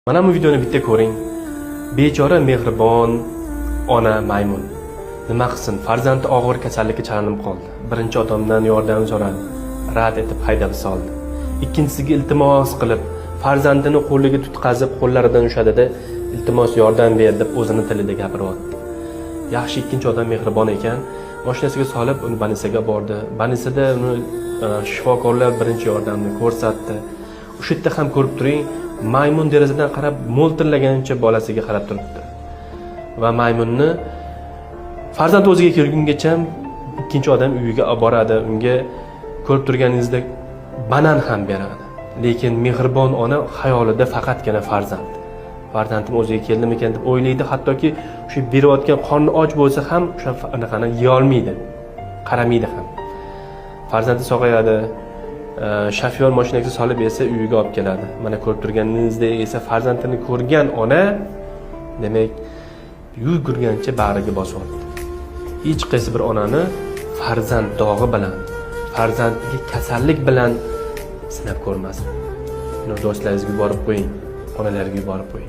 Mana bu videoni bitta ko'ring. Bechora mehribon ona maymun. Nima qilsin, farzandi og'ir kasallikka chalinib qoldi. Birinchi odamdan yordam so'radi. Rad etib haydab soldi. Ikkinchisiga iltimos qilib, farzandini qo'liga tutqazib, qo'llaridan ushladida, "Iltimos, yordam ber", deb o'zini tilida gapiryapti. Yaxshi, ikkinchi odam mehribon ekan. Mashinasiga solib, uni больница ga bordi. Больница da uni shifokorlar birinchi yordamni ko'rsatdi. O'sha yerda ham ko'rib turing, maymun derazadan qarab mo'ltillagancha bolasiga qarab turibdi. Va maymunni farzand o'ziga kelgungacha ikkinchi odam uyiga olib boradi. Unga ko'rib turganingizdek banan ham beradi. Lekin mehribon ona xayolida faqatgina farzand. Farzandim o'ziga keldimikan deb o'ylaydi, hattoki shu berayotgan qorni och bo'lsa ham o'sha anaqani yeyolmaydi, qaramaydi ham. Farzandi sog'ayadi, shofyor mashinaga solib esa uyiga olib keladi. Mana ko'rib turganingizdek esa farzandini ko'rgan ona, demak, yugurgancha bag'riga bosyapti. Hech qaysi bir onani farzand dog'i bilan, farzandiga kasallik bilan sinab ko'rmasin. Buni do'stlaringizga yuborib qo'ying, onalarga yuborib qo'ying.